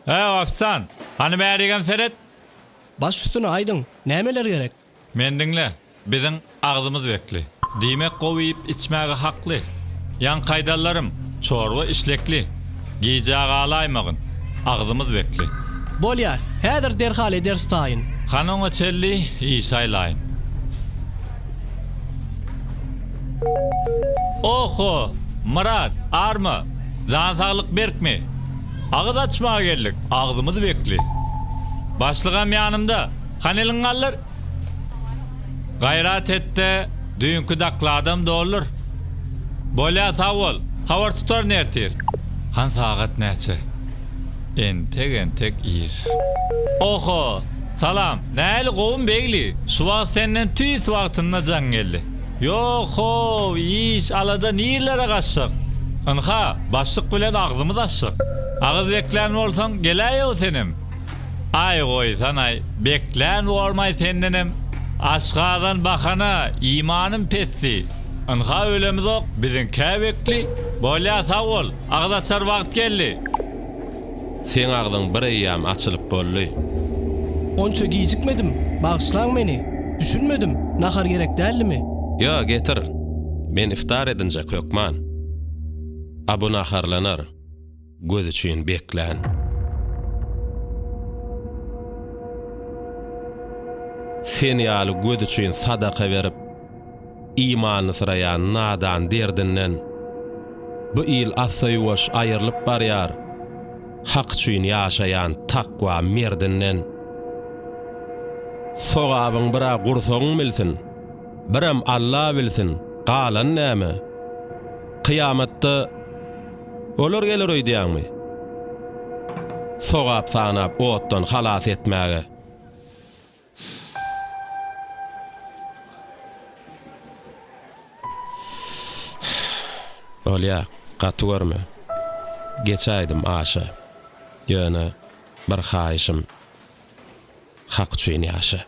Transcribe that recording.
Hä, ofisiant, hany bärigem seret. Baş üstüne aýdyň, nämeler gerek? Men diňle, biziň agzymyz bekli. Diýmek gowy iýip içmäge hakly. Ýaňky aýdanlarym, çorba işlekli. Gijä galaýmagyn, agzymyz bekli. Bolýa, häzir derhal ederis taýyn. Hany oňa çenli işe aýlaýyn. Oho, Myrat, arma, jan saglyk berkmi? Agyz açmaga geldik, agzymyz bekli. Başlygam ýanymda, hany eliňi galdyr. Gaýrat et-de, düýnki dakladam doldur. Bolýa, sag bol, habar tutaryn ertir. Han sagat näçe? Entek-entek ir. Oho, salam, nähili gowumy Begli? Şu wagt senden tüýs wagtynda jaň geldi. Ýok-how, iş, alada nirlere gaçjak? Ynha, başlyk bilen agzymyz açjak. Agyz beklän bolsaň, geläý-ow senem. Aý, goýsan-aý, beklän bormaý sendenem. Aşgazan bahana, imanym pesdi. Ynha ölemizok, biziňkä bekli. Bolýa, sag bol, agyz açar wagt geldi. Seň agzyň bir eýýäm açylyp boldy. Onça gijikmedim, bagyşlaň meni. Düşünmedim, nahar gerek däldimi? Ýo, getir. Men iftar edinjek hökman. A bu naharlanar, göz üçin beklän. Sen ýaly göz üçin sadaka berip, imanlysyraýan nadan derdinden. Bu il assa-ýuwaş aýrylyp barýar, Hak üçin ýaşaýan takwa merdinden. Sogabyň bir-ä gursagyň bilsin, birem Alla bilsin, galan näme? Kyýamatda olar geler öýdýäňmi? Sogap sanap otdan halas etmäge. Bolýa, gaty görme. Geçäýdim aşa. Ýöne bir haýyşym, Hak üçin ýaşa.